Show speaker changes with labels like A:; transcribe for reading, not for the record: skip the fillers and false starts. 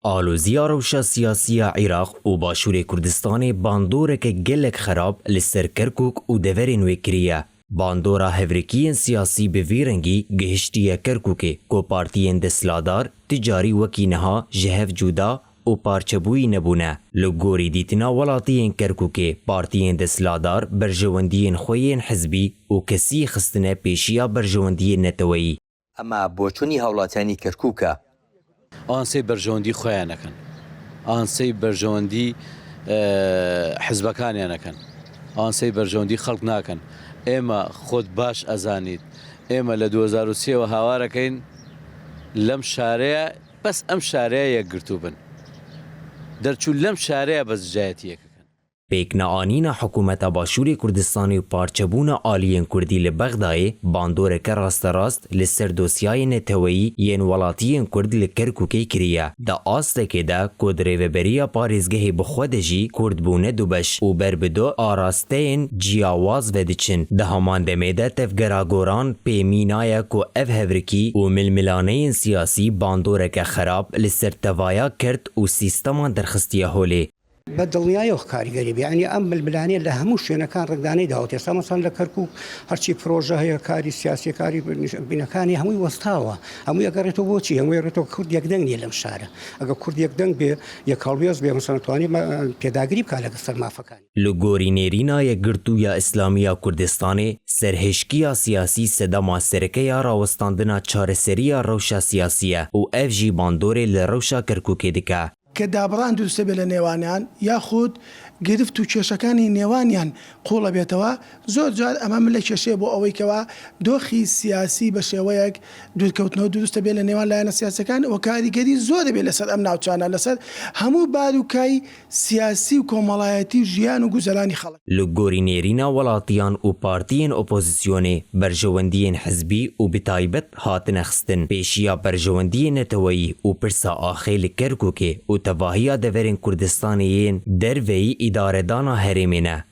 A: Aloziya rewşa siyasî ya Iraq û Başûrê Kurdistanê bandoreke gelek xerab li ser Kerkûk û deverên wê kiriye. Bandora hevrikiyên siyasî bi vî rengî gihiştiye Kerkûkê ku partiyên desthilatdar ti carî wekî niha ji hev cuda û parçebûyî nebûne. Li gorî dîtina welatiyên Kerkûkê partiyên desthilatdar berjewendiyên xwe yên hizbî û kesî xistine pêşiya berjewendiyên neteweyî.
B: ئەمە بۆچونی هاوڵاتیانی کەرکوکە.
C: ئەوان سەیر بەرژەوەندی خۆیان ئەکەن، ئەوان سەیر بەرژەوەندی حزبەکانیان ئەکەن، ئەوان سەیر بەرژەوەندی خەڵک ناکەن. ئێمە خۆت باش ئەزانیت ئێمە لە 2003 وە هاوارەکەین لەم شارەیە بەس ئەم شارەیە یەکگرتوو بن دەرچوو لەم شارەیە بەس دژایەتی یەکەکەن.
A: Pêkneanîna hikûmeta Başûrê Kurdistanê û parçebûna aliyên Kurdî li Bexdayê bandoreke rasterast li ser dosyayên neteweyî yên welatiyên Kurd li Kerkûkê kiriye. Di astekê de ku di rêveberiya parêzgehê bi xwe de jî Kurd bûne du beş û ber bi du arasteyên ciyawaz ve diçin. Di heman demê de tevgera Goran pê mîna ye ku ev hevrikî û milmilaneyên siyasî bandoreke xerab li ser tevaya kert û sîsteman derxistiye holê.
D: بە دڵنیایەوە کاریگەری بێ یانی ئەم ململانێ لە هەموو شوێنەکان ڕەنگدانەی داوەتە ئێستا مەسەڵەن لە کەرکوک هەرچی پرۆژە هەیە کاری سیاسی کاری بینەکانی هەمووی وەستاوە هەمووی ئەگەڕێتەوە بۆچی هەمووی ڕێتەوە کورد یەکدەنگ نییە لەم شارە ئەگە کورد یەکدەنگ بێ یەک هەڵوێست بێ مەسەڵەن توانی پێداگری بکات لەگەڵ سەر مافەکانی.
A: Li gorî nêrîna Yekgirtûya Îslamî ya Kurdistanê, serhişkiya siyasî sedema sereke ya rawestandina çareseriya rewşa siyasî ye û ev jî bandorê li rewşa Kerkûkê dike.
E: کە دابڕان دروستەبێت لە نێوانیان یاخود گرفت و کێشەکانی نێوانیان قوڵەبێتەوە، زۆر جار ئەمە ملە کێشەیە بۆ ئەوەی کەوا دۆخی سیاسی بە شێوەیەک دوورکەوتنەوە دروستەبێت لە نێوان لایەنە سیاسیەکان و کاریگەری زۆرەبێت لەسەر ئەم ناوچانە لەسەر هەموو باروکای سیاسی و کۆمەڵایەتی و ژیان و گوزەرانی خەڵک.
A: Li gorî nêrîna welatiyan û partiyên opozisyonê berjewendiyên hizbî û bi taybet hatine xistin pêşiya berjewendiyên neteweyî û pirsa axê li Kerkûkê û tevahiya deverên Kurdistanê yên derveyî îdaredana herêmê ne.